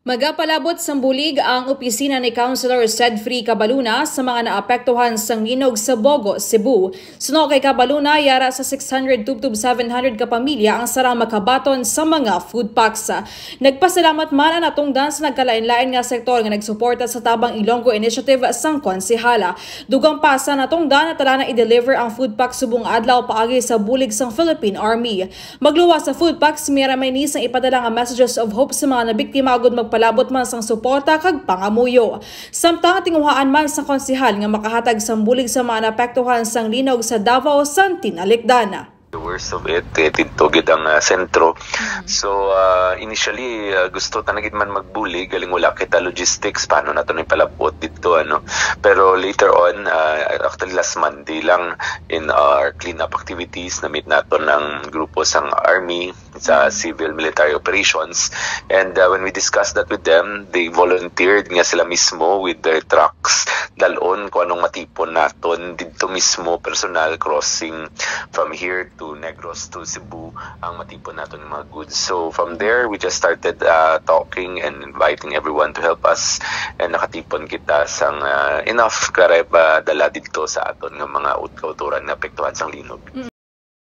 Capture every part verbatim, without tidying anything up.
Magapalabot sang bulig ang opisina ni Councilor Sedfrey Cabaluna sa mga naapektuhan sang linog sa Bogo, Cebu. Suno kay Cabaluna, yara sa six hundred tubtob seven hundred ka pamilya ang sarang makabaton sa mga food packs. Nagpasalamat man ang natungdan sa nagkalain-lain nga sektor nga nagsuporta sa Tabang Ilonggo Initiative sang konsehala. Dugang pa sa natungdan, natala na i-deliver ang food pack subong adlaw paagi sa bulig sang Philippine Army. Magluwas sa food packs, may ra may ni sang ipadala nga messages of hope sa mga nabiktima agud magpalabot man sang suporta kag pangamuyo. Samtang tinguhaan man sang konsehal nga makahatag sang bulig sa mga naapektuhan sang linog sa Davao sang tinalikdan. The worst of it, eh, didto gid ang ah, sentro. So ah, initially ah, gusto ta na gid man magbulig, galing wala kita logistics paano nato ni palabot didto, ano. Pero later on, ah, actually last Monday lang, in our cleanup activities, na-meet naton ang grupo sang army sa civil military operations. And uh, when we discussed that with them, they volunteered nga sila mismo with their trucks dalon kung anong matipon naton didto mismo, personal, crossing from here to Negros to Cebu, ang matipon naton nga mga goods. So from there, we just started uh, talking and inviting everyone to help us. And nakatipon kita sang uh, enough karay ba dala didto sa aton nga mga ut-, kauturan nga apektuhan sang linog.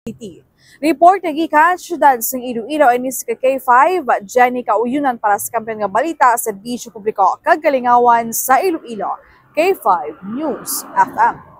City. Report nga gikan sa siyudad sang Iloilo, ini si K five, Jenny Kauyunan para sa Kampiyon nga Balita, Serbisyo Publiko kag Kalingawan sa Iloilo, K five News F M.